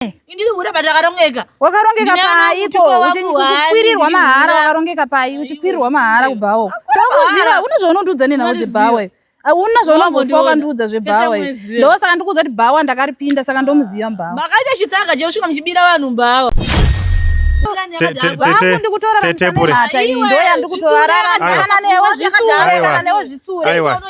Indiri hure but ndakarongeka. Wakarongeka Ndine ana pai mutupo po? wangu hwani, Uchikwirirwa mahara ndichihura. wakarongeka pai? Uchikwirirwa mahara Aiwa, kubhawa. Hakuna Takuziva mahara. une zvaunondiudza nenhau Unondiziva. dzebhawa. Hauna zvaunombofa Wambondiona. wakandiudza zvebhawa. Chese muziva. Ndosaka ndikuudza kuti bhawa ndakaripinda saka ndomuziva mbhawa. Makaita chitsanga chekusvika muchibira vanhu mbava. Vangu ndikutora Tete Pure. mhata iyi Aiwa, ndo yandikutorarara Aiwa. kana newe zvitsure Aiwa. kana newe zvitsure. Aiwa.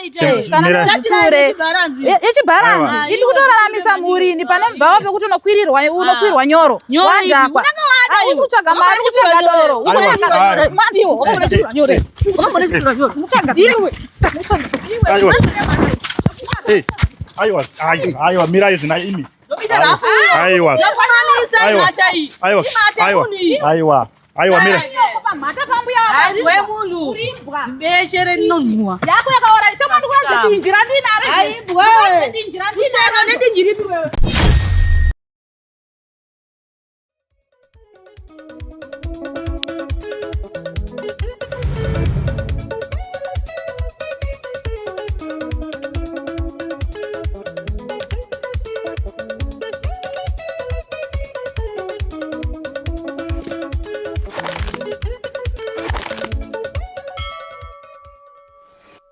Kana Mira. newe zvitsure. Yechibharanzi Aiwa. ini kutoraramisa mhuri ini pane mubhawa pekuti unokwirwa unokwirwa nyoro Nyoro ipi? wadhakwa Unenge wada Hausi iwe. kutsvaga mari Wakaona kutsvaga doro Aiwa. Ukutsvaga- Aiwa. Eh, Aiwa, aiwa, aiwa, mirai zvina imi. Aiwa. Aiwa. Aiwa, aiwa, aiwa, aiwa, mira. Pamhata pambuya apa. wemunhu beche rinonhuwa Yako yakaora ichamandikunze dinji randinaro Aibwe. dinji randinaro nedinji ripi wewe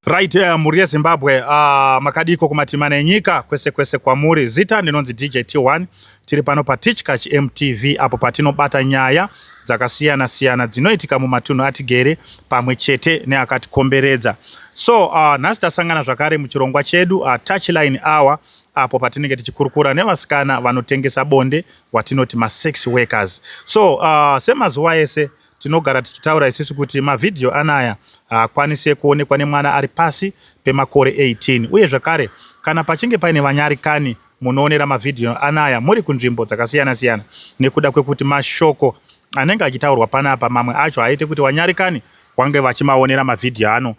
Right, mhuri yeZimbabwe, makadiko kumatimana enyika kwese kwese kwamuri. Zita ndinonzi DJ T1, tiri pano paTichkach MTV apo patinobata nyaya dzakasiyana siyana dzinoitika mumatunhu atigere pamwe chete neakatikomberedza. So nhasi tasangana zvakare muchirongwa chedu Touchline Hour apo patinenge tichikurukura nevasikana vanotengesa bonde watinoti masex workers. So semazuva ese tinogara tichitaura isusu kuti mavhidhiyo anaya haakwanise kuonekwa nemwana ari pasi pemakore 18 uye zvakare kana pachinge paine vanyarikani munoonera mavhidhiyo anaya muri kunzvimbo dzakasiyana siyana nekuda kwekuti mashoko anenge achitaurwa panapa mamwe acho haaite kuti vanyarikani wange vachimaonera mavhidhiyo ano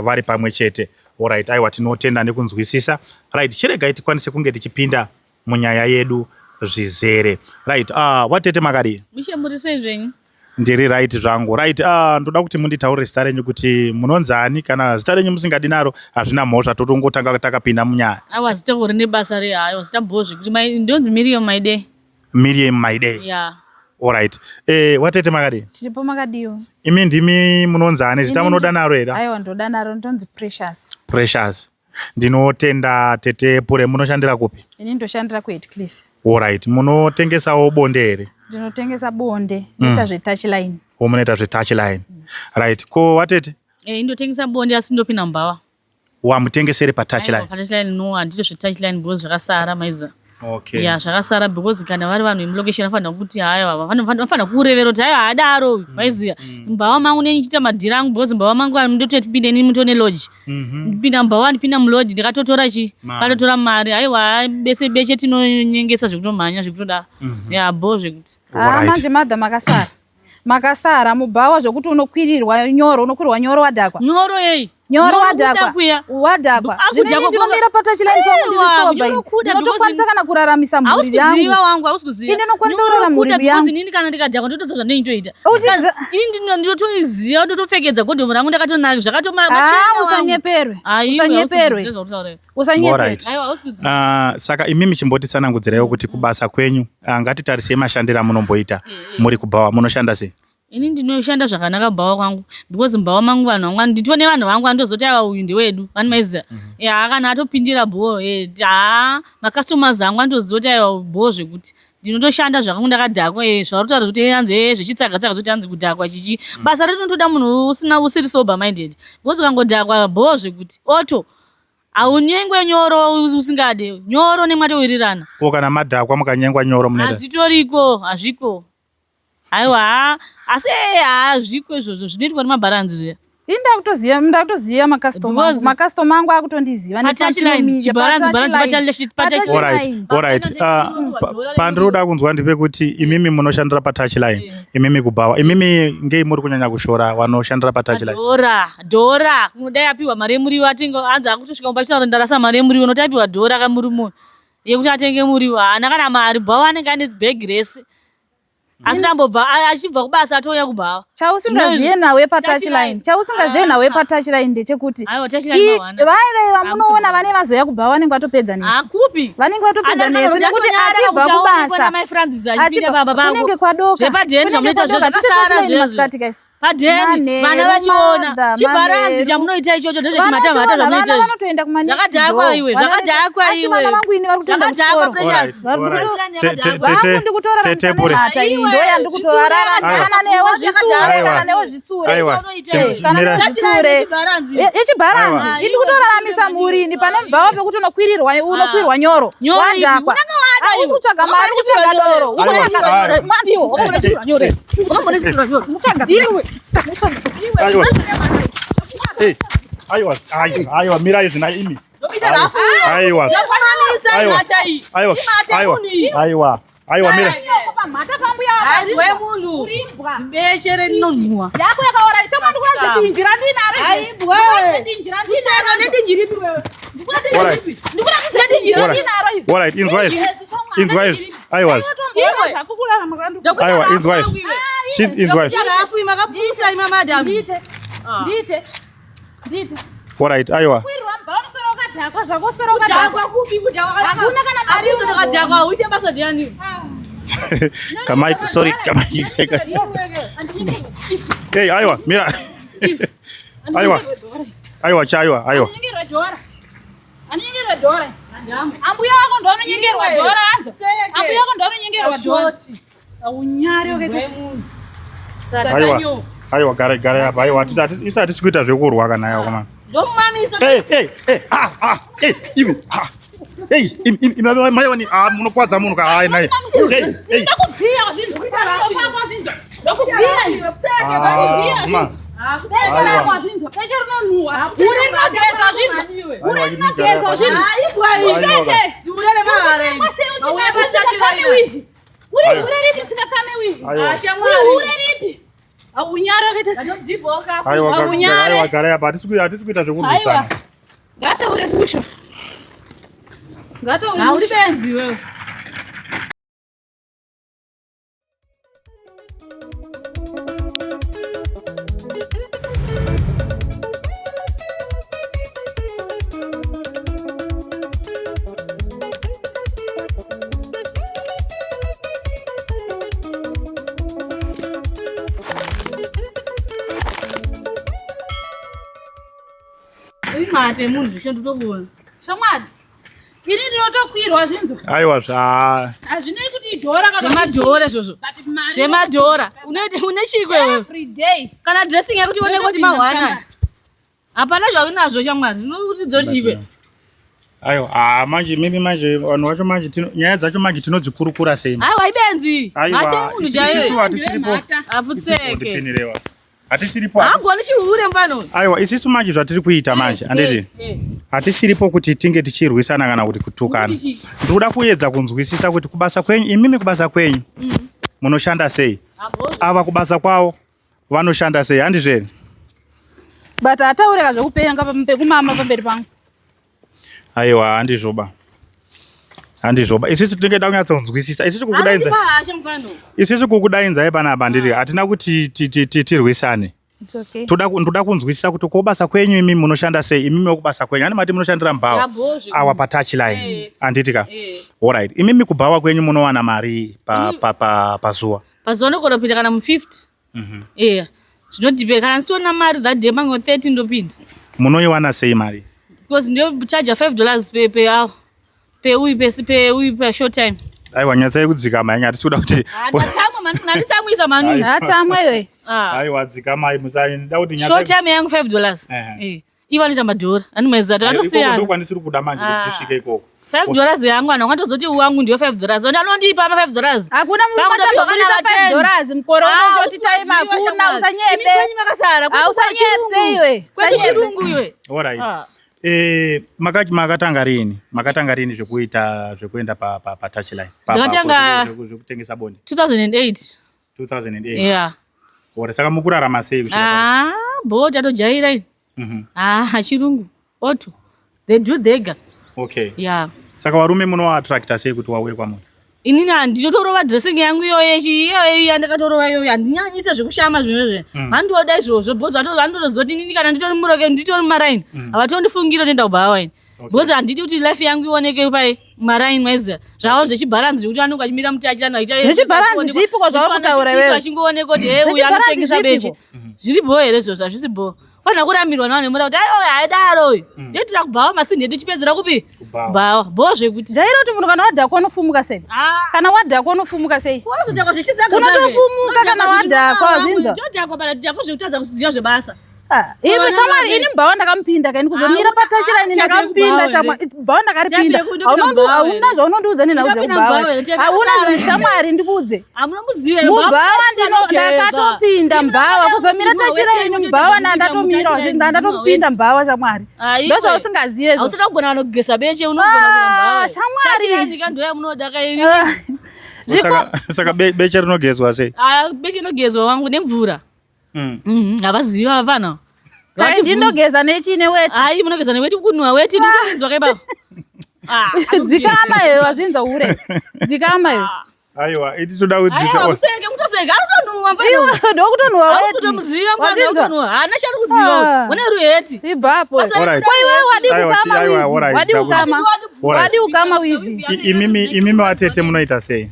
vari pamwe chete. Alright, aiwa tinotenda nekunzwisisa. Right, chiregai tikwanise kunge tichipinda munyaya yedu zvizere. Right, watete makadii? Mushe muri sei zvenyu? Ndiri right zvangu. Right, ndoda kuti munditaurire zita renyu kuti munonzani kana zita renyu musingadi naro hazvina mhosva totongotanga takapinda munyaya. Aiwa zita gore nebasa re aiwa zita bho zvekuti mai ndonzi Miriam Maidei. Miriam Maidei. Yeah. Alright. Watete makadii? Tiripo makadiwo. Imi ndimi munonzani zita munoda naro here? Aiwa ndoda naro ndonzi Precious. Precious. Ndinotenda tete Pure munoshandira kupi? Ini ndoshandira kuHeadcliff. Alright, munotengesawo bonde here? Ndinotengesa bonde, ndoita zvetouchline. Wo munoita zvetouchline. Right, ko watete? Indotengesa bonde asi ndopinda mubhawa. Wamutengesere patouchline? Aiwa, patouchline no, handiti zvetouchline because zvakasara maiza. Okay. Yeah, zvakasara because kana vari vanhu vemulocation vanofanira kuti haiwa vanofanira kurevera kuti haiwa hadaro uyu maiziya. Mubhawa mangu nenichiita madhiri angu because mubhawa mangu ndotopinda inini mutone lodge. Ndipinda mubhawa ndipinda mulodge ndikatotora chi katotora mari haiwa bese beche tinonyengesa zvekutomhanya zvekutodaro. Yeah, bho zvekuti. Ah, manje madha makasara. Makasara mubhawa zvokuti unokwirirwa nyoro, unokwirwa nyoro wadhakwa. Nyoro yei? Nyoro Nyoro wadhakwa. kuya. Wadhakwa. Akudhakwa Zvino ndinomira patouchline pangu Aiwa, ndiri sober. nyoro kuda because Ndinotokwanisa kana kuraramisa mhuri Hausi yangu. kuziva wangu, hausi kuziva. Ini ndinokwanisa Nyoro kurarama mhuri kuda because yangu. inini kana ndikadhakwa ndotoziva zvandinoitoita. Uchiziva- Ini ndinotoiziva ndotopfekedza godhomu rangu ndakatonaka zvakatoma Ah, machena wangu. usanyeperwe. Aiwa, hausi Usanyeperwe. kuziva zvauri kutaura. Usanyeperwe. Alright. Aiwa, hausi kuziva. Saka imimi chimbotitsanangudzireiwo kuti kubasa kwenyu ngatitarisei mashandiro amunomboita muri kubhawa munoshanda sei? Ini ndinoshanda zvakanaka bhawa kwangu because mubhawa mangu vanhu vangu nditone vanhu vangu andozoti aiwa uyu ndewedu vani maiziva ya kana atopindira bho ha macustomers angu andoziva kuti aiwa bho zvekuti ndinotoshanda zvakangu ndakadhakwa zvauri kutaura zvekuti hanzi zvechitsaga tsaga zvekuti hanzi kudhakwa chichi basa redu rinotoda munhu usina usiri sober minded because ukangodhakwa bho zvekuti oto haunyengwe nyoro usingade nyoro nemwatowirirana Ko kana madhakwa mukanyengwa nyoro munoita? Hazvitoriko, hazviko. Aiwa, haa, asi hazviko izvozvo zvinoitwa nemabharanzi zviya. Ini ndakutoziva ndakutoziva makastoma angu. Because- Makastoma angu akutondiziva Patouchline, chibharanzi, bharanzi, patouchline, patouchline. Alright, alright. Pandinoda kunzwa ndepekuti imimi munoshandira patouchline, imimi kubhawa. Imimi ngei muri kunyanya kushora vanoshandira patouchline? Dhora, dhora, kunodai apiwa mari yemuriwo atenge hanzi akutosvika kumba achitaura ndarasa mari yemuriwo nokuti apiwa dhora kamurume uyu yekuti atenge muriwo haana kana mari bhawa anenge ane bhegi rese. Asi ndambobva achibva kubasa atouya kubhawa. Chausingaziye nawe patouchline, chausingaziye nawe patouchline ndechekuti vaya vamunoona vane vazoya kubhawa vanenge vatopedza nesu. Akupi? Vanenge vatopedza nesu nekuti achibva kubasa. Kunenge kwadoka. Zvepadheni zvamunoita zvakasara zvezvo. Padheni vana vachiona chibharanzi chamunoita ichocho ndezvechimatamhata zvamunoita izvi. Zvakadhakwa iwe, zvakadhakwa iwe. Vana vangu ini vari kutoenda Zvakadhakwa kuchikoro. Precious. Ndikutorara ndo yandikutorara kana newe zvitsure kana newe zvitsure Aiwa. yechibharanzi ini kutoraramisa mhuri ini pane mubhawa pekuti unokwirirwa unokwirwa nyoro wadhakwa ausi kutsvaga mari kutsvaga doro Aiwa. Aiwa, mirai zvina imi. Aiwa. Aiwa. Aiwa. Aiwa. Aiwa mira. Pamhata pambuya Iwe munhu. Beche rinonhuwa. Yako yakaora chama ndikuratidza dinji randinaro. Aibwe. Dinji randinaro. Nedinji ripi wewe? Alright. Ndikuratidza dinji randinaro. Alright, inzwa izvi. Inzwa izvi. Aiwa. Aiwa, inzwa izvi. Inzwa izvi. Rafu makapusa ima madam. Ndiite. Ndiite. Ndiite. Alright, aiwa. Kwirwa mbao musoro wakadhakwa zvako usoro wakadhakwa. Kudhakwa kupi kudhakwa? Hakuna kana mari Hakuna kudhakwa, basa ndiani? Kamai, sorry, kamai. Hey, aiwa, mira. Aiwa. Aiwa, cha aiwa, aiwa. Anonyengerwa dhora. Anonyengerwa dhora. Ambuya wako ndo anonyengerwa dhora anzo. Ambuya wako ndo anonyengerwa dhora. Aunyari wakaita Aiwa. Aiwa, gare gare apa. Aiwa, isu hatisi kuita zvekurwa kana aiwa komana. Ndomumamisa. Hey, hey, hey, ah, ah, hey, imi, ah. Hey, imi, imi, mai wani, ah, munokwadza munhu ka, hai, nai. Hey, hey. Ndakubhiya zvinhu. Ndakubhiya. Ndakubhiya. Ah, ma. Beche rako zvinhu. Beche rinonhuwa. Uri rinogeza zvinhu. Uri rinogeza zvinhu. Utete. Ziure remahara. Uri hure ripi risingakame wivhi? Uri hure ripi? Aunyare wakaita Aiwa, aiwa, gare apa. Hatisi kuita zvekurwisana. Ngataure musho. Ngataure Hauri benzi wewe. Uri mate munhu zveshe nditokuona. Shamwari. Ini ndinotokwirwa zvinzo. Aiwa zva. Hazvinei kuti idhora kana Zvemadhora izvozvo. But mari Zvemadhora. Une une chiko iwewe? every day. Kana dressing yako tione kuti mahwana. Hapana zvaunazvo shamwari. Unokuti chikwe. Aiwa, ah manje mimi manje vanhu vacho manje tino nyaya dzacho manje tinodzikurukura sei? Aiwa ibenzi. Mate Aiwa, munhu isusu chaiye. hatisiripo. Apfutseke. Ndipinirewa. Hatisiripo. Hagoni chihure mfano. Aiwa, isusu manje zvatiri kuita manje, handiti? Hatisiripo kuti tinge tichirwisana kana kuti kutukana. Kuti chii? Ndikuda kuedza kunzwisisa kuti kubasa kwenyu, imimi kubasa kwenyu munoshanda sei? Ava kubasa kwavo vanoshanda sei? Handizvo here? But ataureka zvekupenga pekumama pamberi pangu. Aiwa, handizvoba. Handizvoba. Isusu tinenge da kunyatsonzwisisa. Isusu kukudainza. Anondipa hasha mfano. Isusu kukudainzai panapa handiti hatina kuti tirwisane. It's okay. Ndoda kunzwisisa kuti kubasa kwenyu imi munoshanda sei imimi wekubasa kwenyu ani mati munoshandira mubhawa Yabhozve. awa patouchline handiti ka Eh. alright imimi kubhawa kwenyu munowana mari pazuva Pazuva ndogona kupinda kana mu50. Eya. Zvinodhipe kana ndisitorina mari that day mango 30 ndopinda. Munoiwana sei mari? Because ndochaja 5 dollars per per hour. Per uyu pesi per uyu per short time. Aiwa, nyatsai kudzikama yanyu hatisi kuda kuti Ndatsamwa mani, ndanditsamwisa mani. Ndatsamwa iwe. Ah. Aiwa, dzikamai musaida kuti Short time yangu 5 dollars. Eh. Ivo vanoita madhora. Ani mwedzi takatosiyana. Ndokwandisiri kuda manje kuti tisvike ikoko. 5 dollars yangu anhu angandozoti wangu ndiyo 5 dollars. Andi anondipa pa 5 dollars. Hakuna munhu atambokurisa 5 dollars mukore uno kuti time hakuna usanyebe. Kwenyu makasara. Ah, usanyebe iwe. Kwedu Usanyebe. chirungu iwe. Alright. Ah. Eh, makatanga rini? Makatanga rini zvekuita zvekuenda pa pa, pa touchline? Zvekutengesa bonde. 2008. 2008. Yeah. Ora saka mukurarama sei kusvika? Ah, bo tatojaira ini. Ah, chirungu. Oto. They do dega. Okay. Yeah. Saka varume munovaattracta sei kuti wauye kwamuri? Inini handitotorova dressing yangu iyoyo iyoyo yandakatorova iyoyo handinyanyise zvekushama zvinozve mm. Handoda izvozvo because vandotoziva kuti inini kana nditori muroke nditori mumaraini mm. Havatondifungira ndoenda kubhawa ini because handidi kuti life yangu ioneke pai maraini maiziva zvavo zvechibharanzi zvekuti vanenge vachimira mutachilani zvechibharanzi zvipi ko zvauri kutaura iwewe vachingooneka kuti he uyu anotengesa beche mm. Zviri bhoo here izvozvo? Hazvisi bhoo. Fanira kuramirwa navanhu vemura kuti aiwa haidaro uyu mm. Ndoitira kubhawa masini edu chipedzera kupi bhawa bhoo zvekuti ndaira kuti munhu kana wadhakwa unofumuka sei ah. Kana wadhakwa unofumuka sei? Unozodhakwa zvichidzaka unotofumuka kana wadhakwa zvinzo ndodhakwa pana dhakwa zvekutadza kuziva zvebasa. Ah, iwe shamwari ini mbhawa ndakamupinda kaini kuzomira ah, patachira ini ndakamupinda shamwari bhawa ndakaripinda hauna zvaunondiudza nenhau dzekubhawa hauna zvinhu shamwari ndikuudze mubhawa ndakatopinda mbhawa kuzomira tachira ini mbhawa ndandatomira ndandatopinda mbhawa shamwari ndozvausingazive hausina kugona anogesa beche unogona kuenda mbhawa shamwari saka beche rinogezwa sei? Beche rinogezwa wangu nemvura. Mm. Mm-hmm. Havazivi vavana. Ndinogeza nechi neweti. Hayi munogeza neweti kunwa weti ndinzwa kai baba. Ah, dzikama iwe wazvinzwa ure. Dzikama iwe. Ah. Aiwa, iti toda kudzidza. Aiwa, musenge mutosenge anotonhuwa mfana. Iwe ndokutonhuwa weti. Hausi kutomuziva mfana anotonhuwa. Haana chari kuziva. Ah. Une ruheti. Ibvapo. Ko iwe wadi kukama wivi. Wadi kukama. Wadi kukama wivi. Imimi imimi watete munoita sei?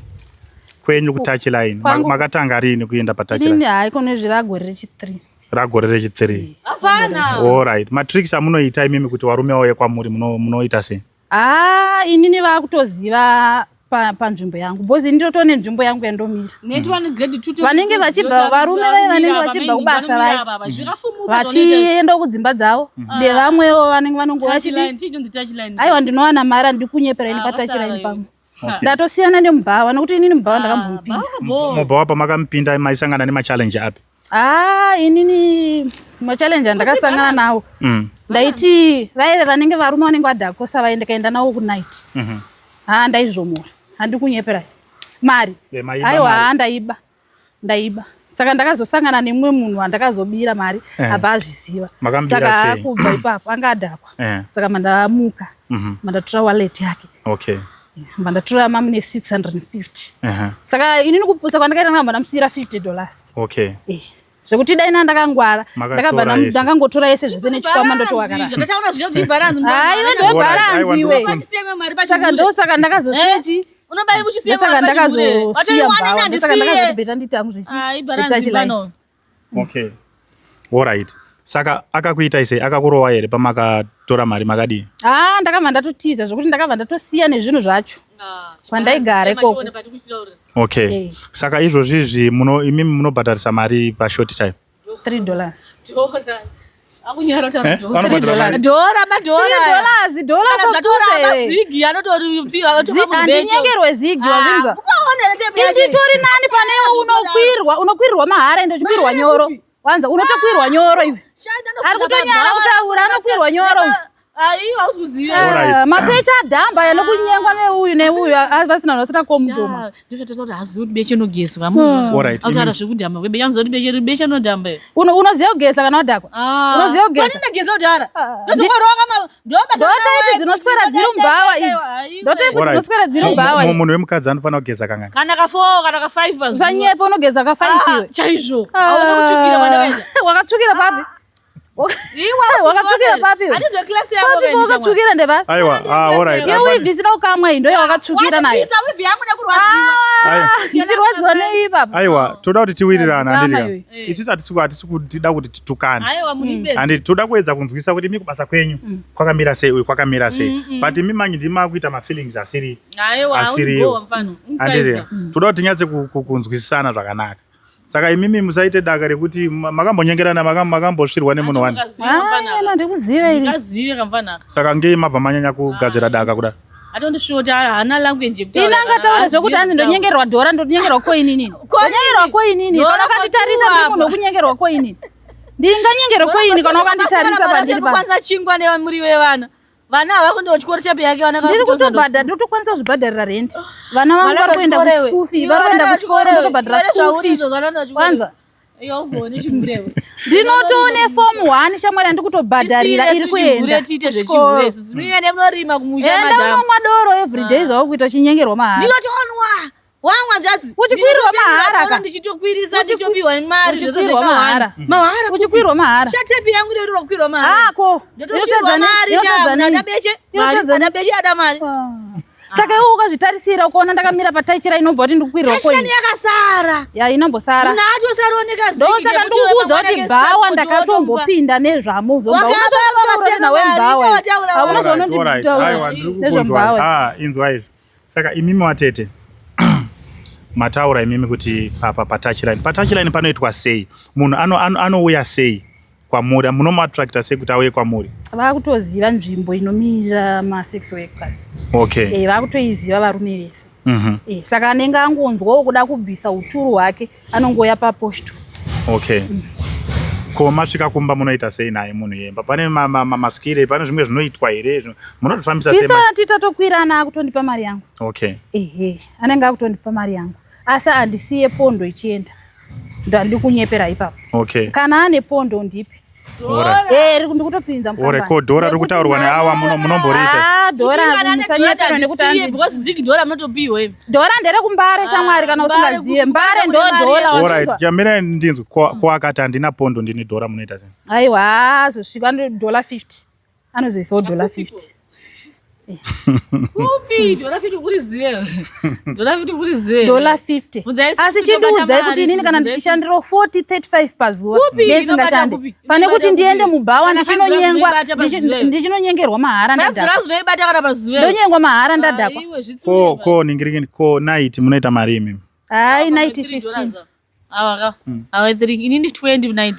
Kwenyu kutouch line makatanga rini kuenda patouch line? Ini hayi kono zviragore rechi3. Ragore rechi3. Hapana. All right. Matricks amunoita imimi kuti varume vauye kwamuri munoita sei? Ah, inini vakutoziva panzvimbo yangu because ini ndotoo nenzvimbo yangu yandomira. Vanenge vachibva varume vaye vanenge vachibva kubasa vaye vachienda kudzimba dzavo mm. Nevamwewo vanenge vanongova aiwa ndinowana mari handikunyepera ini patouch line pangu. Ndatosiyana nemubhawa nokuti inini mubhawa ah, ndakambomupinda. Mubhawa pamakamupinda maisangana nemachallenge api? Ah, inini machallenge andakasangana nawo mm. Ndaiti vaive vanenge varume vanenge vadhakosa vaye ndikaenda nawo kunight. Mm -hmm. Ah, ndaizvomora handikunyepera mari aiwa haa ndaiba ndaiba saka ndakazosangana nemumwe munhu wandakazobira mari eh. Abva azviziva saka kubva ipapo anga adhakwa eh. Saka mandamuka mm-hmm. Mandatora wallet yake. Okay. Mandatora mamune 650. Saka inini kupusa kwandakaita ndakabva ndamusiyira $50. Okay. Eh. Zvekuti dai na ndakangwara ndakabva ndakangotora yese zvese nechikwama ndotowakara. Aiwa ndobharanzi iwe. Saka ndosaka ndakazosiya chi saka ndakazosiya mbhawa ndosaka ndakazoti nditi zvechi Okay. All right. Saka akakuitai sei? Akakurowa here pamakatora mari makadii? Ah, ndakabva ndatotiza zvekuti ndakabva ndatosiya nezvinhu zvacho kwandaigara ikoko. Okay. Eh. Saka izvozvi izvi muno imimi munobhadharisa mari pa short time. $3. Akunyara Eh? Vanobhadhara mari. Dhora madhora. $3, dhora Kana zvatora sokuse. mazigi anotoripiwa atopa munhu beche. Handinyengerwe zigi wazvinzwa. Ukaona here tepu yacho? Ichitori nani pane iwe unokwirwa, unokwirwa mahara ende uchikwirwa nyoro. Wanza unotokwirwa nyoro iwe. Ari kutonyara kutaura anokwirwa nyoro. Aiwa hausi kuziva. Alright. Mapecha adhamba aya nokunyengwa neuyu neuyu vasina vasina komudoma. Ndozvatoita kuti hazivi kuti beche inogezwa. Alright, Autaura zvekudhamba kwebeche anoziva kuti beche beche inodhamba. Unoziva kugeza kana wadhakwa? Unoziva kugeza? Kwani ndageza kudhara. Ah. Ndozokoroka ma Ndotaipi dzinoswera dziri mubhawa idzi. Ndotaipi dzinoswera dziri mubhawa idzi. Munhu wemukadzi anofanira kugeza kangani? Kana ka 4 kana ka 5 pazuva. Usanyepa unogeza ka 5 iwe. Chaizvo. Hauna kutsvukira kwandakaita. Wakatsvukira papi? Wakatsvukira papi? Handizwe class yako Papi wakatsvukira ndepapi? Aiwa, ah, all right. Yeweave isina kukamwa iyi ndoyawakatsvukira nayo. Wandibvisa weave yangu nekurwadziwa. Aiwa. Ndichirwadziwa nei ipapa? Aiwa, toda kuti tiwirirane Kama handiti iwe. Isusu hatisi kutida kuti titukane. Aiwa munibedzi. Handiti toda kuedza kunzwisa kuti imi kubasa kwenyu kwakamira sei uyu kwakamira sei. But imi manje ndimi makuita mafeelings asiri Aiwa, asiriwo. haunibowa mfano. Handiti Unsaisa. toda kuti tinyatse kunzwisisana zvakanaka. Saka imimi musaite daka rekuti makambonyengerana makambosvirwa nemunhu wani. Ah, ndikuziva ini. Ndikazive kamfana. Saka ngei mabva manyanya kugadzira daka kuda? Atondisvota haana language yekutaura. Ini angataura zvekuti hanzi ndonyengerwa dhora ndonyengerwa koinini. Ndonyengerwa koinini. Dhora Kana ukanditarisa for two ndiri munhu wekunyengerwa koinini. Ndinganyengerwa koini kana ukanditarisa pandiri pa. Kwanza chingwa nemuriwo wevana. Vana hava kuenda kuchikoro chepe yake vana Ndiri kutobhadhara, ndiri kutokwanisa kuzvibhadharira rent. Vana vangu vari kuenda kuschool fee, vari kuenda kuchikoro ndotobhadhara school fees. Kwanza. Ndinotone form 1 shamwari yandikutobhadharira iri kuenda. Tiite zvechihure isusu. Mine munorima kumusha Enda madam. unomwa doro everyday zvauri uchinyengerwa mahara. Ndinotonwa. Wangu hanzvadzi. Uchikwirwa mahara ka. Ndichitokwirisa ndichopiwa mari zvese Uchikwirwa mahara. Mahara. Uchikwirwa mahara. Shatepi yangu ndo iri kukwirwa mahara. Ako. Ndotoshirwa mari sha. Ada beche. Mari. Ada beche ada mari. Saka iwe ukazvitarisira ukaona ndakamira pataichira inobva kuti ndikukwirwa Tachirani yakasara. Ya inombosara. Munhu atosaroneka ziki. Ndosaka ndikukuudza kuti bhawa ndakatombopinda nezvamo Wakababa nawe vasiyana bhawa. Hauna Alright, alright. Aiwa, ndiri zvaunonditaura kukunzwai. nezvebhawa. Ah, inzwa izvi. Saka imimi watete mataura imimi kuti papa patouchline patouchline panoitwa sei munhu anouya ano, anouya sei kwamuri munomuattracta sei kuti auye kwamuri Vakutoziva nzvimbo inomira masex workers. okay Eh, vakutoiziva varume vese. Eh, saka anenge angonzwawo kuda kubvisa uturu hwake anongouya paposto. Okay, ko masvika kumba munoita sei naye munhu yemba pane maskiri pane zvimwe zvinoitwa here munotofambisa sei Tisati tatokwirana akutondipa mari yangu. Okay. Ehe, anenge akutondipa mari yangu. Asi handisiye pondo ichienda. Ndandikunyepera ipapo. Okay. Kana ane pondo ndipe. Alright. Eh, ndikutopinza Alright, ko dhora riri kutaurwa neawa munomboriita? Ah, dhora musanyepera nekuti hanzi because zigi dhora munotopiwa imi. Dhora nderekumbare shamwari kana Mbare usingazive. kumbare Mbare kune ndo mari dhora. yesu. Alright, wanzwa? chamirai ndinzwe ko ko akati handina pondo ndine dhora munoita sei? Aiwa, azosvika ndo dhola 50. Anozoisawo dhola 50. Kupi dhora 50 kuriziye. Dhora 50 kuriziye. Dhola 50. Bvunzai isusu Asi tobata chindiudzai mari, kuti inini isusu kana bvunzai ndichishandira 40 35 pazuva Kupi? Inobata ndisingashandi. kupi? Pane Inobata kuti ndiende kupi? mubhawa Kana five dollars ndichinonyengwa unoibata pazuva iyo. ndichinonyengerwa mahara Five ndadhakwa. dollars unoibata kana pazuva. Ndonyengwa mahara ndadhakwa. Iwe zvitsure. Ko ko ningirikini ko night munoita mari imimi? Hai 90 15. Awa ka. Awa 3 inini 20 night.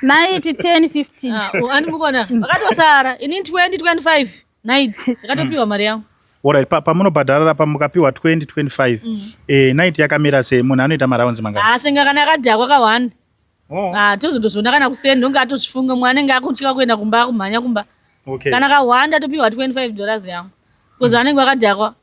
90 10 15. Ah, ani mukona vakatosara inini 20 25 night ndakatopiwa mari yangu. Alright, pamunobhadharara pamukapiwa 20 25 eh, night yakamira sei munhu anoita marounds mangani? Ah, senga kana akadhakwa ka 1. Oh, Ah, tozotozviona kana kuseni ndonge atozvifunga mwana anenge akutya kuenda kumba akumhanya kumba. okay. Kana kawanda topiwa 25 dollars yangu. Because vanenge vakadhakwa.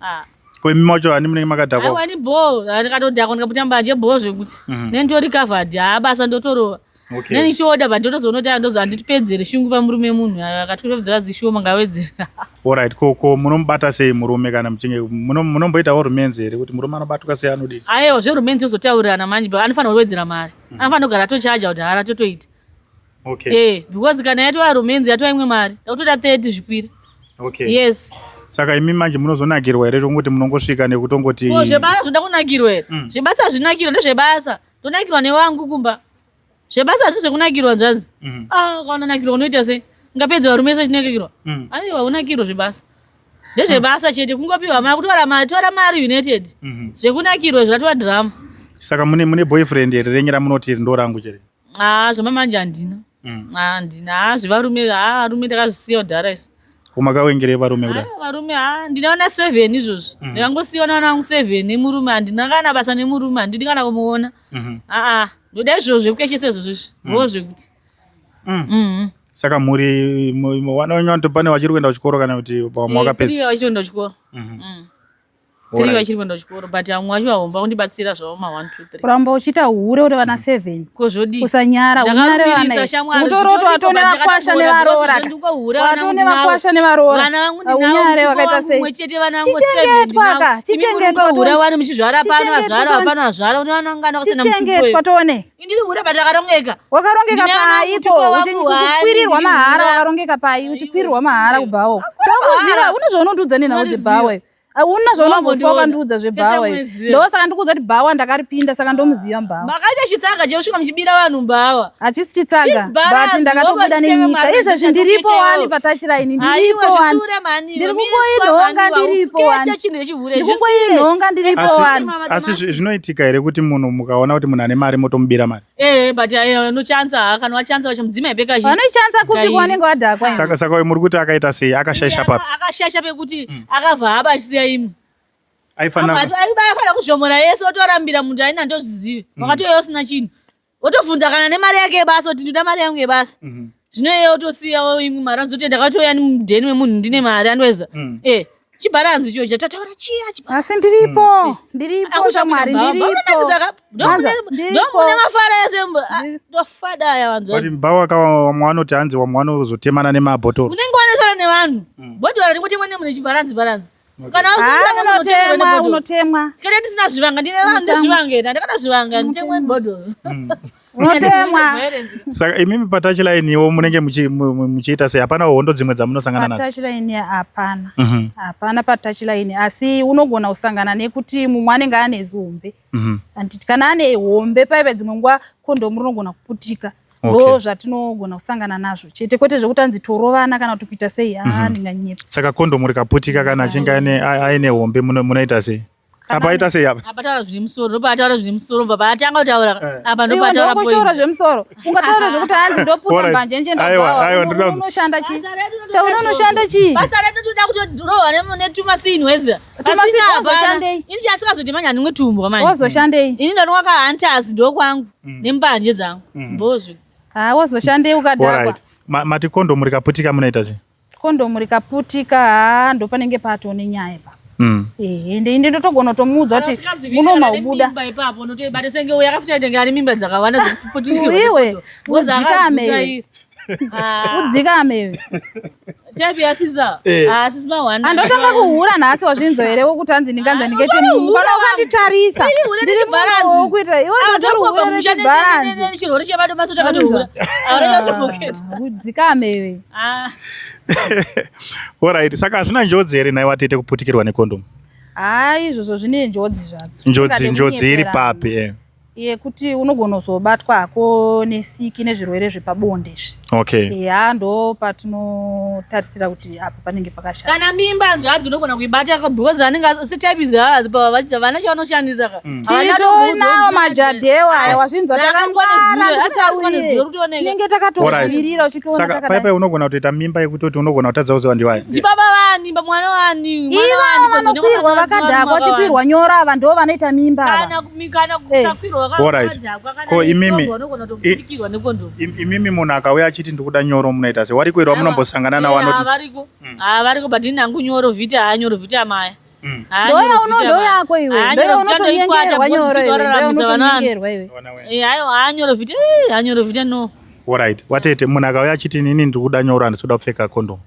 Ah. Ko imi macho hani munenge makadhakwa? Aiwa ni bho, ndikatodhakwa ndikaputa mbanje bho zvekuti. Nenditori covered, haa basa ndotorova. Okay. Nenichioda but ndotozoona kuti ndozo handitipedzere shungu pamurume munhu akatipedzera dzishoma ngawedzera. Alright, ko ko munomubata sei murume kana muchinge munomboitawo rumenzi here kuti murume anobatwa sei anodii? Aiwa zverumenzi tozotaurirana manje but anofanira kuwedzera mari. Anofanira kugara atochaja kuti hara totoita. Okay. Eh, because kana yatova rumenzi yatova imwe mari, ndakutoda 30 zvikwira. Okay. Yes. Saka imi manje munozonakirwa here tongoti munongosvika nekutongoti Ko zvebasa zvoda kunakirwa here? Zvebasa hazvinakirwa ndezvebasa. Ndonakirwa newangu kumba. Zvebasa hazvi zvekunakirwa nzvadzi. Ah, ukaona nakirwa unoita sei? Ungapedza varume vese chinakirwa. Aiwa unakirwa zvebasa. Ndezvebasa chete kungopiwa mari kutora mari tora mari united. Zvekunakirwa zvatova drama. Saka mune boyfriend here renyu ramunoti iri ndo rangu chete? Ah, zvamamanje handina. Ah, handina. Ah, zvevarume, ah, varume ndakazvisiya kudhara izvi. Ko makawengerei varume kudai? Ah, varume ha ndina vana 7 izvozvo. Ndakangosiyiwa navana vangu 7 nemurume handina kana basa nemurume handidi kana kumuona. Aa ndoda izvozvo zvekukeshesa izvozvo izvi. Ndo zvekuti. Saka mhuri vana venyu vanoti pane vachiri kuenda kuchikoro kana kuti vamwe vakapedza? Three vachiri kuenda kuchikoro. Three vachiri kuenda kuchikoro but vamwe vacho vahomba kundibatsira zvavo ma 1 2 3. Kuramba uchiita hure uri vana 7. Ko zvodii? Kusanyara unyare vana. Ndakarumbirisa shamwari Utoroti watone vakwasha nevaroora. Ndikohura Watone vakwasha nevaroora. Vana vangu ndinavo Unyare wakaita sei? mumwe chete vana vangu Chichengetwa ka, chichengetwa hura tone. wani muchizvara pano Chichengetwa azvara tone. pano azvara une vana vangana kusina Chichengetwa mutupo. tone. Indiri hura but ndakarongeka. Wakarongeka Ndine vana paipo mutupo wangu wani, uchikwirirwa mahara ndichihura. wakarongeka pai uchikwirirwa mahara kubhawa. Hakuna Takuziva mahara. une zvaunondiudza nenhau Unoriziva. dzebhawa. Hauna zvaunombofa Wambondiona. wakandiudza zvebhawa. Chese muziva. Ndosaka ndikuudza kuti bhawa ndakaripinda saka ndomuziva mbhawa. Makaita chitsaga chekusvika muchibira vanhu mbava. Hachisi chitsaga Chibharanzi, but ndakatobuda wobva nenyika. mari Izvezvi ndiripo dzakatokechewa. wani patachiraini ndiripo Aiwa wani. zvitsure mani. Ndiri kungoinhonga ndiripo wani. Kecha chinhu yechihure. Ndiri kungoinhonga ndiripo Asi, wani. asi zvinoitika here kuti munhu mukaona kuti munhu ane mari motomubira mari? Eh, but unochanza ha kana wachanza wachamudzima ipeka chi. Vanoichanza kupi Kai. kwavanenge vadhakwa. Saka uyu muri kuti akaita sei? Akashaisha papi? Akashaisha pekuti akabva aba achisiya imwe. Aifanira Aifanira kuzvomora yese otorambira munhu aina ndozvizive. Wakatouya usina chinhu. Otobvunza kana nemari yake yebasa kuti ndinoda mari yangu yebasa. Zvino iye otosiyawo imwe mari anozoti ndakatouya mudheni wemunhu ndine mari anoweza. Eh. Chibharanzi icho chatataura chiya chibharanzi. Asi ndiripo, ndiripo shamwari, ndiripo. Ndomune mafara ese ndofada aya vanhu. But mbawa ka vamwe vanoti hanzi vamwe vanozotemana nemabhotoro. Unenge wanesana nevanhu. Bhotoro ringotemwa nemune chibharanzi bharanzi. Kana usina unotemwa. Kana tisina zvivanga ndine vanhu ndezvivanga here ndakada zvivanga nditemwe bhodhoro. Unotemwa. Saka imimi patouchline iwo munenge muchiita sei? Hapana hondo dzimwe dzamunosangana nadzo? Patouchline hapana. Hapana patouchline asi unogona kusangana nekuti mumwe anenge ane zihombe. Handiti kana ane hombe paive dzimwe nguva kondomu rinogona kuputika. Ndo zvatinogona kusangana nazvo chete kwete zvekuti anzi torovana kana kuti kuita sei haa ndinganyepa. Saka kondomu rikaputika kana achinge aine hombe munoita sei? Apa aita sei apa? Apa taura zvine musoro, ndopa ataura zvine musoro, bva paatanga kutaura apa ndopa ataura point. Iwe zvemusoro. Ungataura zvekuti hanzi ndoputa mbanje nje ndabva. Unoshanda chii? Chauri unoshanda chii? Basa redu toda kutodrowa netumasini weza. Tumasini hapana. Ini chasikazoti manje handimwe tumbwa manje. Wozoshandei? Ini ndonwa ka hunters ndokwangu nembanje dzangu. Ndozvo. Ah, wozoshandei ukadhakwa? Mati kondomu rikaputika munoita sei? Kondomu rikaputika haa ndopanenge patone nyaya ipapo. Ehe, ende inde ndotogona kutomuudza kuti munomaubuda. Mimba ipapo unotoibata senge uya akafuta kuti ane mimba dzakawanda dzekuputikirwa. Iwe, udzikame iwe. Udzikame iwe. Type yasisa. Ah, sisi mahwanda. Andotanga kuhura nhasi wazvinzwa here wokuti hanzi ndinganza ndingete munhu kana ukanditarisa. Ndiri munhu wokuita iwe ndotori hure rechibharanzi. Chirwere chebato maso takatohura. Aureka zviboketa. Udzikame iwe. Ah. Alright, saka hazvina njodzi here nhai watete kuputikirwa nekondomu? Haa izvozvo zvine njodzi zvadzo. Njodzi njodzi iri papi eh. Yekuti unogona kuzobatwa hako nesiki nezvirwere zvepabonde izvi. Okay. Ya ndo patinotarisira kuti apa panenge pakashata. Kana mimba hanzvadzi unogona kuibata because anenge setype idzi vana chavanoshandisa ka. Titonawo majadhewa aya wazvinzwa takangwara ndikutaurire. Tinenge takatomirira uchitoona Saka takadai. paipai unogona kutoita mimba yekutoti unogona kutadza kuziva ndiwaya. Ndibaba vani, mwana wani, mwana wani Ivo vanokwirwa vakadhakwa vachikwirwa nyora ava ndo vanoita mimba ava. Kana kana kusakwirwa Alright. wakadhakwa kana Ko imimi unogona kutoputikirwa nekondomu. Imimi munhu akauya achiti ndikuda nyoro munoita sei? Wariko here wamunombosangana nawo anoti variko. Ah, variko but ini hangu nyoro vhita haa nyoro vhita maya. Ndo yako iwe. Ndo unotonyengerwa nyoro iwe. Ndo unotonyengerwa iwe. Hayo haa nyoro vhita, haa nyoro vhita no. Alright. Watete munhu akauya achiti inini ndikuda nyoro handisi kuda kupfeka kondomu.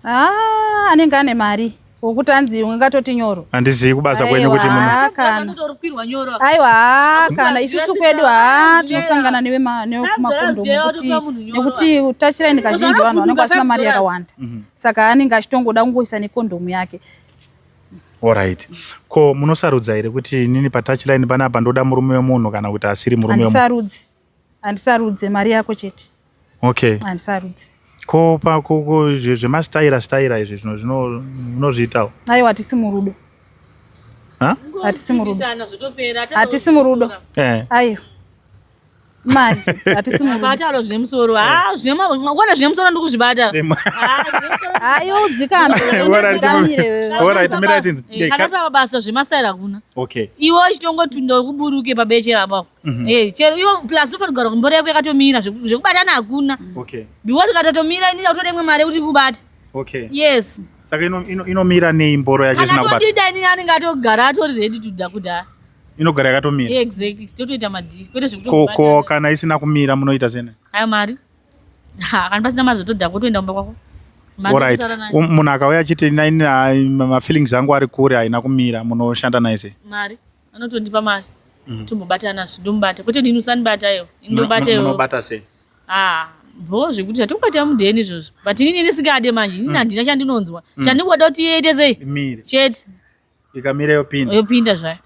Ah, anenge ane mari. Wokuti anzi ungatoti nyoro. Handizivi kubasa kwenyu kuti munhu. Kana. Nyoro. Aiwa, kana isusu kwedu haa tinosangana newe nekumakondomu nekuti touchline kazhinji vanhu vanenge vasina mari yakawanda. Saka anenge achitongoda kungoisa nekondomu yake. Alright. Ko munosarudza here kuti inini patouchline panapa ndoda murume wemunhu kana kuti asiri murume wemunhu? Handisarudzi. Handisarudze mari yako chete. Okay. Handisarudzi. Ko pa ko ko zvemastaira staira izvi zvino zvino munozviitawo? Aiwa hatisi murudo. Ha? Hatisi murudo. Hatisi murudo. Eh. Aiwa. Mari hatisi murudo. Bata zvine musoro. Ah, zvine mangwana zvine musoro ndikuzvibata. Ah, iwe udzikame. Udzikamire. Alright, mira tinzi. Kana pa basa zvemastaira hakuna. Okay. Iwe uchitongotunda kuburuke pabeche apo. Eh, chero iwe plus ufanira kugara kumboro yako yakatomira zvekubatana hakuna. Okay. Because ikatotomira ini ndakutoda imwe mari yekuti ikubate. Okay. Yes. Saka inomira nei mboro yacho isina kubata? Kana todida ini anenge atogara atori ready to da kudhara. Inogara yakatomira. Exactly. Totoita madhiri kwete zvekuti ko kana isina kumira munoita sei? Hayo mari. Ha, kana pasina mari zvotodhakwa wotoenda kumba kwako. Alright. Munhu akauya achiti ini mafeelings angu ari kure haina kumira munoshanda naye sei? Mari. Anotondipa mari. Tombobatana zve ndomubata. Kwete ndini usandibata iwe. Ndobata iwe. Munobata sei? Ah, bho zvekuti hatokubata mudheni izvozvo. But inini ndisingade manje, inini handina chandinonzwa. Chandingoda kuti iite sei? Imire. Chete. Ikamira yopinda. Yopinda zvayo.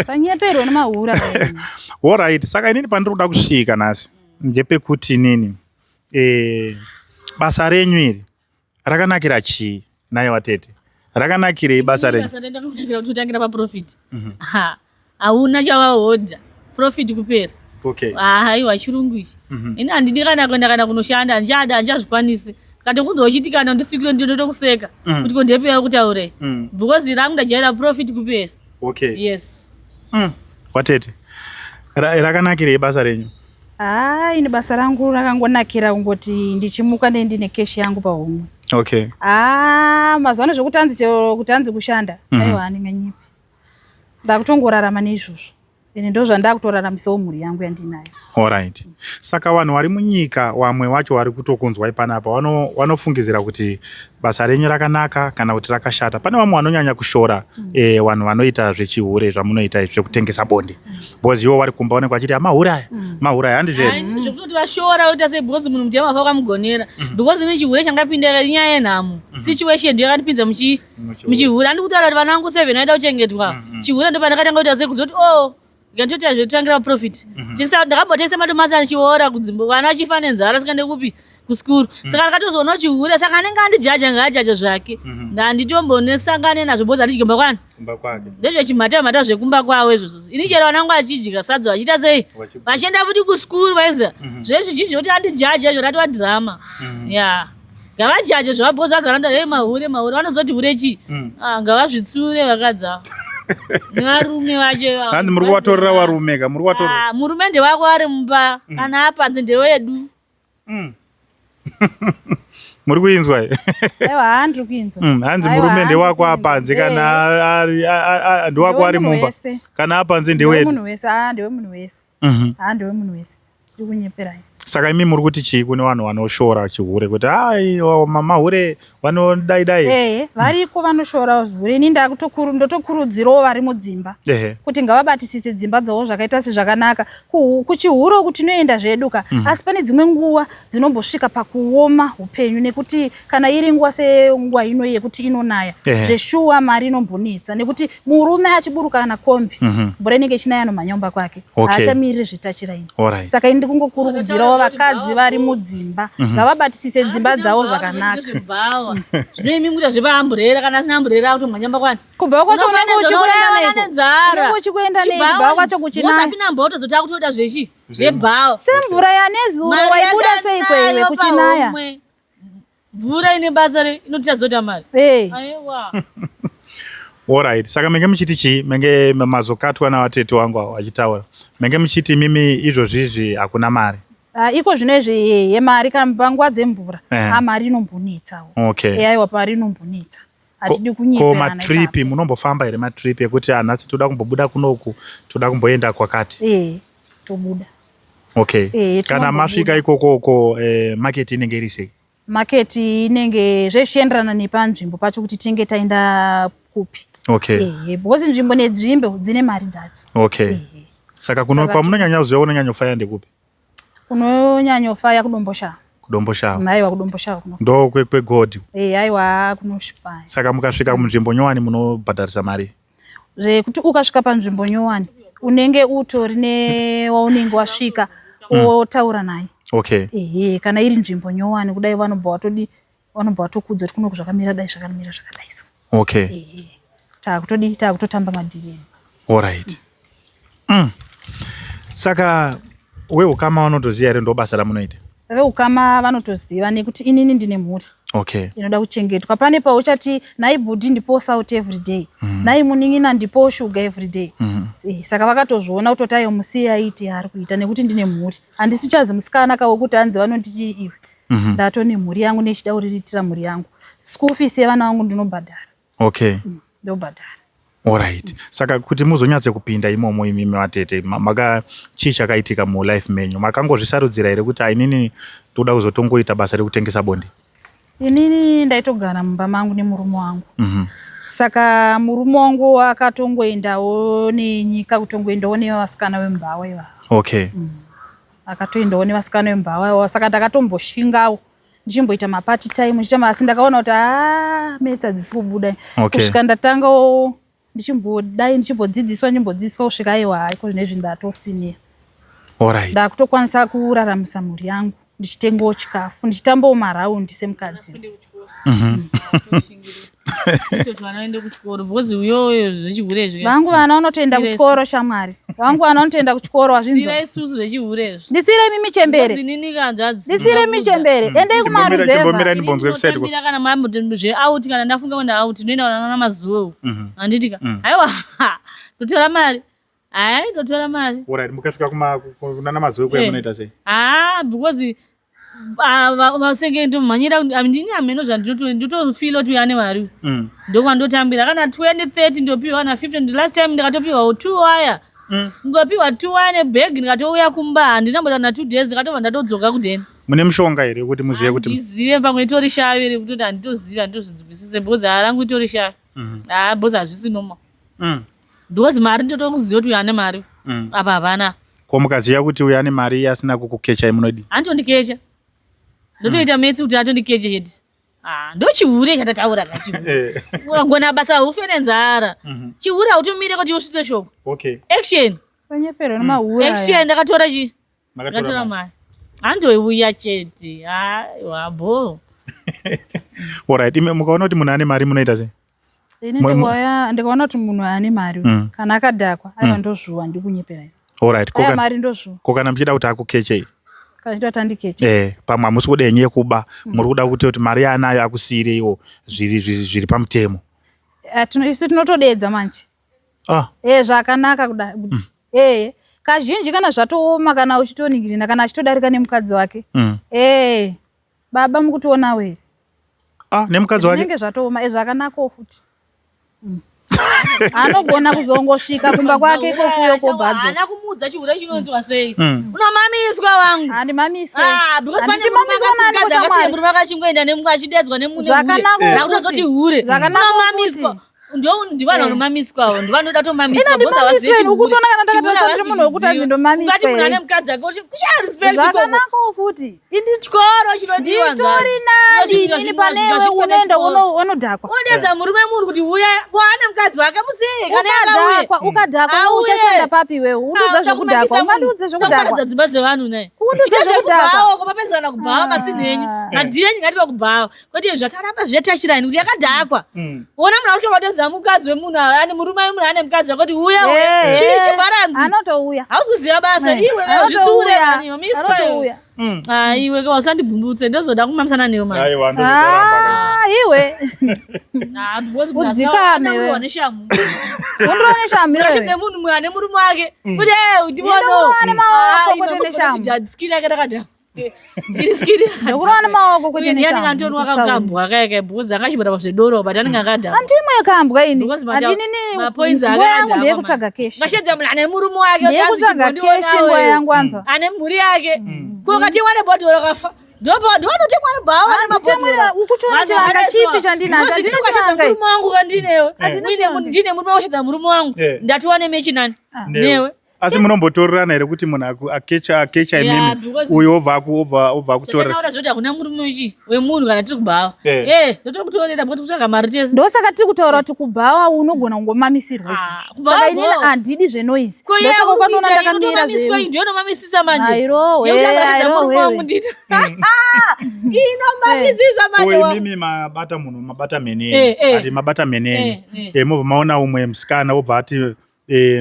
Sanyeperwa nemahura. Alright, saka inini pandiri kuda kusvika nhasi ndepekuti inini basa renyu iri rakanakira chii naye watete? Rakanakirei basa renyu? Basa renyu kuti utangira paprofit. Ha, hauna chawahodha. Profit kupera. Okay. Haiwa chirungu ichi. Ini handidi kana kuenda kana kunoshanda, handichada, handichazvikwanisi. Katokunzwa uchiti kana ndisikire ndinotokuseka. Kuti ko ndepi yakutaurei? Because rangu ndajaira profit kupera. Okay. Yes. Watete. Rakanakirei basa renyu? Ah, ini basa rangu rakangonakira kungoti ndichimuka ndine cash yangu pahomwe. Okay. Ah, mazuva ano zvekuti hanzi chero kuti hanzi kushanda. Aiwa handinganyepi. Ndakutongorarama neizvozvo. Ende ndozvandakutoraramisawo mhuri yangu yandinayo. Alright. Saka vanhu vari munyika wamwe wacho vari kutokunzwai panapa wanofungidzira kuti basa renyu rakanaka kana kuti rakashata. Pane vamwe vanonyanya kushora vanhu vanoita zvechihure zvamunoita izvi zvekutengesa bonde. Because ivo vari kumba vanenge vachiti mahure aya, mahure aya handizvo here? Hai, zvekutoti vashora voita sei because munhu mutema vafa wakamugonera because ini chihure changapinda inyaya yenhamo. Situation ndiyo yakandipinza muchihure. Handi kutaura kuti vana vangu 7 vaida kuchengetwa. Chihure ndo pandakatanga kuita sei kuzoti oh ndikatoita zvekutangira profit. Ndakambotengesa madomasi achiora kudzimba vana vachifa nenzara saka ndekupi kusikuru. Saka ndakatozoona chihure saka anenge andijaja ngaajaja zvake. Handitombonesangane nazvo because handidyi kumba kwani. Kumba kwake. Ndezvechimhata mhata zvekumba kwavo izvozvo. Ini chero vana vangu vachidya sadza vachiita sei? Vachienda futi kusikuru vaiziva. Zvezvizhinji zvekuti andijaja izvo ratova drama. Yeah. Ngavajaje zvavo because vagara nda hey mahure mahure vanozoti hure chii? Ah, ngavazvitsure vakadzi ava. Nevarume vacho ivavo. Hanzi muri kuvatorera varume ka, muri kuvatorera. Ah, murume ndewako ari mumba kana apanze ndewedu. Muri kuinzwa here? Aiwa, handiri kuinzwa. Hanzi Aiwa, murume ndewako handiri kuinzwa. apanze kana ari ndewako ari Ndewemunhu mumba. wese. Kana apanze ndewedu. Ndewemunhu wese, ah, ndewemunhu wese. Ah, ndewemunhu wese. Tiri kunyeperai. Saka imi muri kuti chii kune vanhu vanoshora chihure kuti ai mahure vanodai dai? Ehe, variko vanoshora zvihure. Ini ndotokurudzirawo vari mudzimba kuti ngavabatisise dzimba dzavo zvakaita sezvakanaka. Kuchihure uku tinoenda zvedu ka, asi pane dzimwe nguva dzinombosvika pakuoma upenyu nekuti kana iri nguva senguva ino yekuti inonaya zveshuwa mari inombonetsa nekuti murume achiburuka kana kombi mvura inenge ichinaya anomhanya kumba kwake. Haachamiriri zvetachiraini. Saka ini ndikungokurudzirawo vakadzi vari mudzimba ngavabatisise dzimba dzavo zvakanaka. Zvino imi mukuita zvepaamburera kana asina amburera akutomhanya kumba kwani? Kubva kwacho unenge uchikuenda neiko? Nenzara. Unenge uchikuenda neiko? Kubva kwacho kuchinaya. Usapinda mumba wotozoti akutoda zvechi? Zvebhawa. Semvura yanezuro Mari waibuda sei kweiwe yakanayo kuchinaya? pahomwe. Mvura ine basa re inotitadza mari. Aiwa. Alright. Saka menge muchiti chii? Menge mazokatwa navatete wangu avo vachitaura. Menge muchiti mimi izvozvizvi hakuna mari. Ah, iko zvino izvi ehe mari kana panguva dzemvura ah, mari inombonetsawo. Aiwa mari inombonetsa. Hatidi Ko kunyeperana matrip ipapo. munombofamba here matrip ekuti anhasi toda kumbobuda kunoku toda kumboenda kwakati? Tobuda. Okay. Kana tinombobuda. masvika ikokoko market inenge iri sei? Market inenge zvezvichienderana nepanzvimbo pacho kuti tinenge taenda kupi. Because nzvimbo nenzvimbo dzine mari dzadzo. Saka kwamunonyanya kuziva kunonyanya kufaya ndekupi? Kunonyanyofaya kuDomboshawa. KuDomboshawa. Aiwa kuDomboshawa kuno. Ndo kwegold. Aiwa kunoshipaya. Saka mukasvika munzvimbo nyowani munobhadharisa mari? Zvekuti ukasvika panzvimbo nyowani unenge utori newaunenge wasvika wotaura naye. Kana iri nzvimbo nyowani kudai vanobva vatodi vanobva vatokudza kuti kunoku zvakamira dai zvakamira zvakadai so. Takutodi takutotamba madhiri edu. Alright. Saka weukama vanotoziva here ndo basa ramunoita? Veukama vanotoziva nekuti inini ndine mhuri. Inoda kuchengetwa. Pane pauchati nhai bhudhi ndipo salt every day. Nhai munin'ina ndipo sugar every day. Saka vakatozviona kutoti ayo musiye aite yaari kuita nekuti ndine mhuri. Handisi chazi musikana ka wekuti hanzi vanonditi iwe. Ndatone mhuri yangu nechida kuriritira mhuri yangu. School fees yevana vangu ndinobhadhara. Ndobhadhara. Alright. Saka kuti muzonyatse kupinda imomo imimi vatete, maka chii chakaitika mu life menyu? Makangozvisarudzira here kuti inini ndoda kuzotongoita basa rekutengesa bonde? Inini ndaitogara mumba mangu nemurume wangu. Saka murume wangu akatongoendawo nenyika, kutongoendawo nevasikana vemubhawa ivava. Akatoendawo nevasikana vemubhawa ivava. Saka ndakatomboshingawo ndichimboita mapart time ndichiita, asi ndakaona kuti metsa dzisi kubuda. Kusvika ndatangawo ndichimbodai ndichimbodzidziswa ndichimbodzidziswa kusvika aiwa haiko zvinezvi ndatosinia. Ndakutokwanisa kuraramisa mhuri yangu ndichitengawo chikafu ndichitambawo maraundi semukadzi. Vangu vana vanotoenda kuchikoro shamwari. Vangu vana vanotoenda kuchikoro wazvinzwa. Ndisire imi michembere. Ndisire michembere. Endei kumaruzevha. Chimbomira ndimbonzwe kuside ko. Kana mambo zve out kana ndafunga kuenda out ndinoenda kana mazuva. Handiti ka. Aiwa. Ndotora mari. Hai ndotora mari. Alright, mukasvika kunana mazuva kuya munoita sei? Because Vasenge ndomhanyira ndini hameno zvandinotofila kuti uyo ane mari Ndokwandotambira kana 20 30 ndopiwa na 50. Last time ndikatopiwa 2 waya. Ndikapiwa 2 waya nebag, ndikatouya kumba, handina mbota na 2 days, ndikatobva ndatodzoka kudeni. Mune mushonga here kuti muzive kuti Handizive, pamwe itori shavi iri kutoti handitozivi, handitozvinzwisise because haa rangu itori shavi. Haa, because hazvisi normal. Because mari ndotokuziva kuti uyo ane mari. Apa hapana. Ko mukaziva kuti uyo ane mari iye asina kukukechai munodii? Handitondikecha. Ndotoita metsi kuti atondikeche chete. Ah, ndochihure chatataura kachihure. Ukagona basa haufe nenzara. Chihure hautomire kuti usvitse shoko. Okay. Action. Vanyeperwa nemahure aya. Action ndakatora chi? Makatora Ndakatora mari. mari. Handoiuya chete. Aiwa bho. Alright, ime mukaona kuti munhu ane mari munoita sei? Ini ndikaona kuti munhu ane mari kana akadhakwa, aiwa, ndozvuwa, ndikunyepera. Alright, Aya mari ndozvuwa. Ko kana muchida kuti akukechei? Kana chida kuti andikeche. Pamwe hamusi kuda henyu yekuba, muri kuda kuti mari yaanayo akusiyireiwo zviri pamutemo. Isu tinotodedza manje. Zvakanaka kuda. Kazhinji kana zvatooma, kana uchitoningirina, kana achitodarika nemukadzi wake. Baba mukutionawo here? Ah, nemukadzi wake? Zvinenge zvatooma, zvakanakawo futi. Anogona kuzongosvika kumba kwake ikokuyo kobva adzoka. Haana kumuudza chihure chinonzwa sei. Unomamiswa wangu. Handimamiswe. Ah, because pane Handiti murume mamiswa nani akasikadzi akasiya kushamwari? murume akachingoenda nemumwe achidedzwa nemune hure. Zvakanaka Rakutozoti hure. Zvakanaka Unomamiswa. kuti. Ndio ndivanhu vanomamiswawo, ndivanoda tomamiswa Ina because havazivi ndimamiswe, chihure. ukutoona kana Chihure ndakatarisa havasi ndiri munhu wekuti kuchiziva. ndindomamiswa Ungati munhu here? ane mukadzi ake kuti kushaya respect ikoko. Zvakanakawo futi. Chikoro chinodiwa. Nditori nani inini panewe unoenda unodhakwa. Unodedza murume munhu kuti uya kwaane mukadzi wake, musiye kana yakauye. Ukadhakwa Auye. uchashanda papi iwewe? Undiudza zvekudhakwa, ungandiudze zvekudhakwa? Kuparadza dzimba dzevanhu naye. Undiudza zvekudhakwa. Kubhawa kumapedzana kubhawa masini enyu. Madhiri enyu ngatiwa kubhawa. Kwete zvataramba zvetachirani kuti yakadhakwa. Ona munhu ari kutomadedza mukadzi wemunhu ane murume wemunhu ane mukadzi wake kuti uya uya. Chii chibharanzi? Anotouya. Hausi kuziva basa iwe zvitsiure mani miswa iwe. Anotouya. Ah, iwe ke usandigumbutswe, ndozoda kumamisana newe mani. Aiwa, ndozoramba. Ah, iwe. Ah, because munhu Udzikame asina we. neshamhu. Undione shamhu iwewe. Urashidze munhu ane murume wake. Kuti ndiono. Ndinokuona nemaoko kwete neshamhu. Skiri yake rakadhakwa. Iri skiri yakadhakwa. Ndinokuona nemaoko kwete Uye ndiani neshamhu. antonwa kakambwa kaya because akachibata pazvedoro but anenge akadhakwa. Andimwe kambwa ini. Because Handinini mapoints nguva ake yangu akadhakwa, ndeyekutsvaga keshi. Ngashedza munhu ane murume wake. Ndeyekutsvaga keshi nguva yangu anzwa. Ane mhuri yake. Ko katemwa nebhodhoro kafa. Ndovanotemwa nebhawa Handitemwira, ukuchiona chivanga chipi chandinacho? Handina chivanga. Murume wangu kandinewe. Handina chivanga. Ndine murume washedza murume wangu. Ndatiwa nemechi nani? Newe. Asi munombotorerana here kuti munhu akecha Yeah, imimi uyu obva akutorera? Zvataura zvoti hakuna murume wechi wemunhu kana tiri kubhawa. Ndotokutorera because kutsvaga mari tese. Ndosaka tiri kutaura kuti kubhawa unogona kungomamisirwa Ah, izvozvo. kubhawa Saka inini bho. handidi zvenoise. Ko iye Ndosaka uri ukanoona kuita ndakamira inotomamiswa, zve. iyi ndiyo inomamisisa manje. Airohwe, Yekuti akashedza murume airohwe. wangu nditi. Inomamisisa manje Ko wangu. imimi mabata munhu, mabata mhene yenyu, ati mabata mhene yenyu, mobva maona umwe musikana obva ati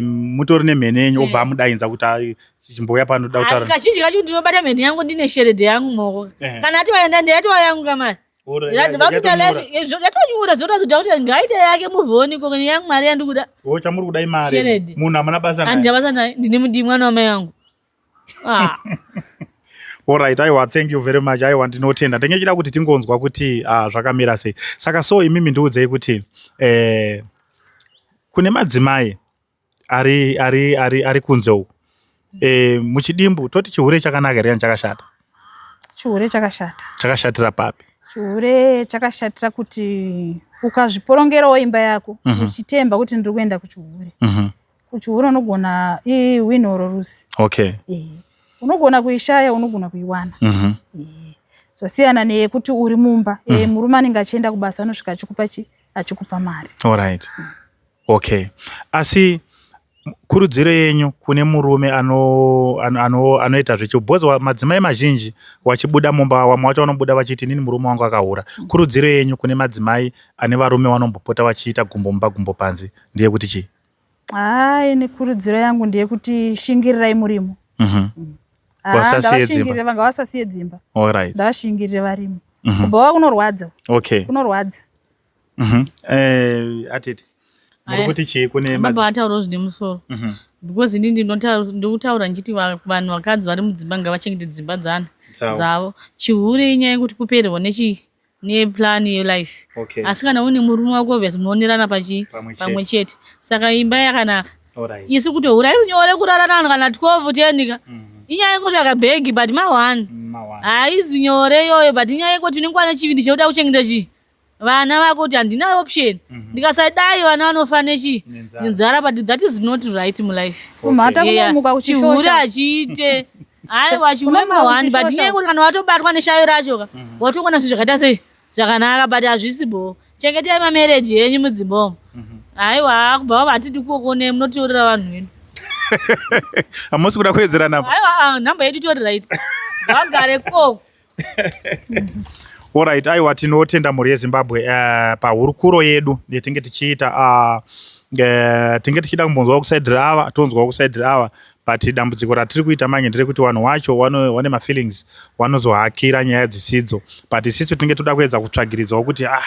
mutori nemhene yenyu, obva amudainza kuti "Ai, chimbouya pano, toda kutaura." Kazhinji kacho ndinobata mhene yangu ndine sheredhe yangu mumaoko. Kana ati waenda ndeyatiwa yangu kamari. Vakuita Yatonyura. life yatonyura, zvoratidza kuti ngaite yake muvhoni koko yangu mari yandikuda. Oh, chamuri kuda imari. Sheredi. Munhu hamuna basa naye. Handina basa naye, ndine mudii mwana wamai vangu. Ah. Alright, aiwa, thank you very much. Aiwa, ndinotenda. Ndenge chida kuti tingonzwa kuti zvakamira sei. Saka so imimi ndiudzei kuti kune madzimai ari kunze uku. Muchidimbu toti chihure chakanaka here kana chakashata? Chihure chakashata. Chakashatira papi? Chihure chakashatira kuti ukazviporongerawo imba yako uchitemba kuti ndiri kuenda kuchihure. Kuchihure unogona iwin or lose. Unogona kuishaya, unogona kuiwana. Zvasiyana nekuti uri mumba. Murume anenge achienda kubasa, anosvika achikupa chi achikupa mari. Alright. Okay. Asi kurudziro yenyu kune murume anoita zvechihu, because madzimai mazhinji wachibuda mumba, vamwe vacho vanobuda vachiti inini murume wangu akahura. Kurudziro yenyu kune madzimai ane varume vanombopota vachiita gumbo mumba gumbo panze ndeyekuti chii? Hai, nekurudziro yangu ndeyekuti shingirirai murimo. Ah, Vasasiye dzimba. ngavashingirire, ngavasasiye dzimba. Ngavashingirire varimo. Kubva kunorwadza. Kunorwadza. Atete. Muri kuti chii kune baba vataurawo zvine musoro mhm. because ini ndikutaura ndichiti vanhu vakadzi vari mudzimba ngavachengete dzimba dzana dzavo. Chihure inyaya yekuti kupererwa nechi neplan yelife. Okay. Asi kana une murume wako obvious munoonerana pachi pamwe chete. Saka imba yakanaka. Alright. Isu kutohura isi nyore kurara navanhu kana 12 10 ka. Mm -hmm. Inyaya yekutsvaka bhegi but ma one. Haizi nyore iyoyo but inyaya yekuti unenge wane chivindi chekuda kuchengeta chii vana vako kuti handina option mhm. ndikasadai vana vanofa nechi nenzara but that is not right mulife kumhata kunomuka chihure hachiite aiwa chihure mahwani but inyaya yekuti kana watobatwa neshayo racho ka mhm. watongona zvinhu zvakaita sei zvakanaka but hazvisi bho chengetai mamereji enyu mudzimba umu mhm. aiwa kubva hatidi kuokone munotiorera vanhu vedu hamusi kuda kuwedzera namba aiwa ah, namba yedu itori right vagare koko Alright, aiwa tinotenda mhuri yeZimbabwe uh, pahurukuro yedu yatinge tichiita uh, uh, tinge tichida kumbonzwawo kusaidi reava tonzwawo kusaidi reava but dambudziko ratiri kuita manje nderekuti vanhu wacho wane mafeelings wanozohakira nyaya dzisidzo but isisu tinge toda kuedza kutsvagiridzawo kuti ah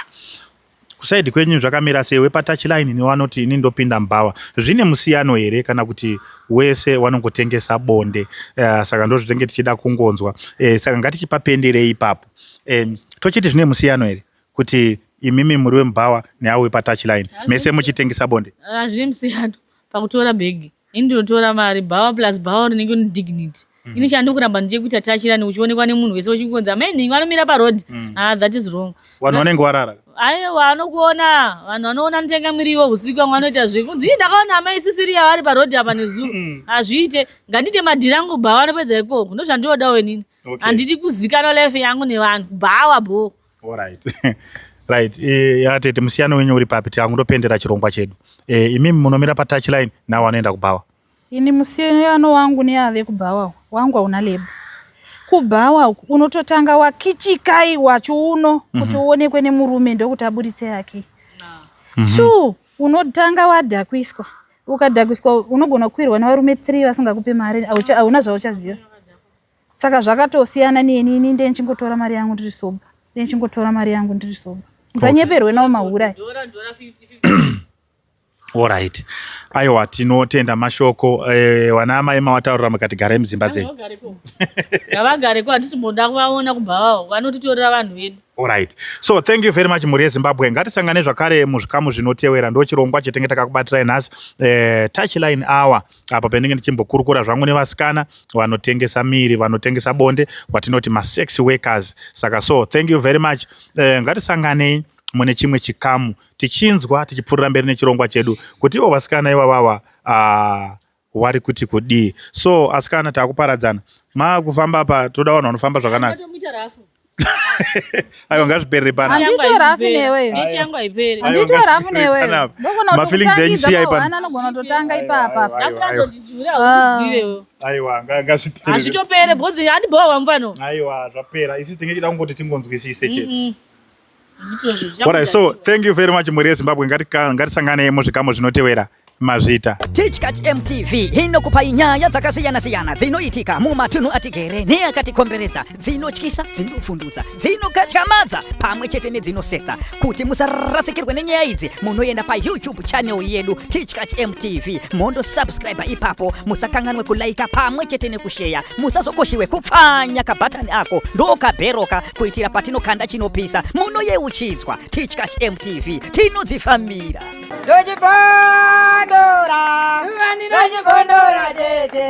Kuside kwenyu zvakamira sei wepatouchline newanoti ini ndopinda mubhawa zvine musiyano here kana kuti wese wanongotengesa bonde uh, saka ndozvitenge tichida kungonzwa uh, saka ngatichipapenderei ipapo um, tochiti zvine musiyano here kuti imimi muri wemubhawa neavo wepatouchline mese muchitengesa bonde hazvine musiyano pakutora bhegi ini ndinotora mari bhawa plus bhawa rinenge une dignity mm. ini chandikuramba ndichekuita tachirani uchionekwa nemunhu wese uchingonzi amai nhingi vanomira paroad mm. ah, that is wrong vanhu vanenge warara aiwa anokuona vanhu vanoona notenga miriwo usiku vamwe vanoita zvekunzi ii ndakaona amai sisiriya vari paroad apa nezuro mm. hazviite ngandiite madhiri angu bhawa anopedza ikoko ndozvandinodawo inini handidi kuzikanwa life yangu nevanhu bhawa bho Alright. Right, eh, yatete musiyano wenyu uri papi takundopendera chirongwa chedu. Eh, imimi munomira pa touchline nawo anoenda kubhawa. Ini musiyano wangu neave kubhawa wangu hauna lebo. Kubhawa uku unototanga wakichikai wachiuno kuti mm -hmm. uonekwe nemurume ndokuti aburitse yake. Mm -hmm. Two, unotanga wadhakwiswa. Ukadhakwiswa unogona kukwirwa nevarume 3 vasingakupe mari, hauna zvauchaziva. Saka zvakatosiyana neni ini ndiye ndichingotora mari yangu ndiri sober. Ndiye ndichingotora mari yangu ndiri sober. Musanyeperwe nawo mahura. Alright. Aiwa tinotenda mashoko eh, wana amai mawataurira mukati garai mudzimba dzenyu. Ngavagareko hatisi kumboda kuvaona kubva vawo vanotitorera vanhu vedu. Alright. So thank you very much mhuri yeZimbabwe. Ngatisangane zvakare muzvikamu zvinotewera ndochirongwa chetenge takakubatirai nhasi eh, touchline hour apa pendinge ndichimbokurukura zvangu nevasikana vanotengesa miri vanotengesa bonde watinoti masex workers saka so thank you very much eh, ngatisanganei mune chimwe chikamu tichinzwa tichipfuurira mberi nechirongwa chedu kuti ivo vasikana ivavava uh, wari kuti kudii so asikana takuparadzana maakufamba apa toda vanhu vanofamba zvakanaka aiwa ngazviperere panhanditorafu newe handitorafu newe mafeelings enyu siyai pana anogona kutotanga ipapa aiwa ngazviperere hazvitopere because andibhowa mfano aiwa zvapera isu tinge tida kungoti tingonzwisise chete Alright, so thank you very much mhuri yeZimbabwe ngatisanganei muzvikamu zvinotewera mazvita. Tichkach MTV inokupai nyaya dzakasiyana-siyana dzinoitika mumatunhu atigere neakatikomberedza, dzinotyisa, dzinovhundutsa, dzinokatyamadza pamwe chete nedzinosetsa. Kuti musarasikirwe nenyaya idzi, munoenda paYouTube channel yedu Tichkach MTV mondosubscribe ipapo, musakanganwe kulaika pamwe chete nekusheya musazokoshiwe kupfanya kabhatani ako ndokabheroka kuitira patinokanda chinopisa munoyeuchidzwa Tichkach MTV tinodzifambira. Ndochibondora, ndochibondora tete.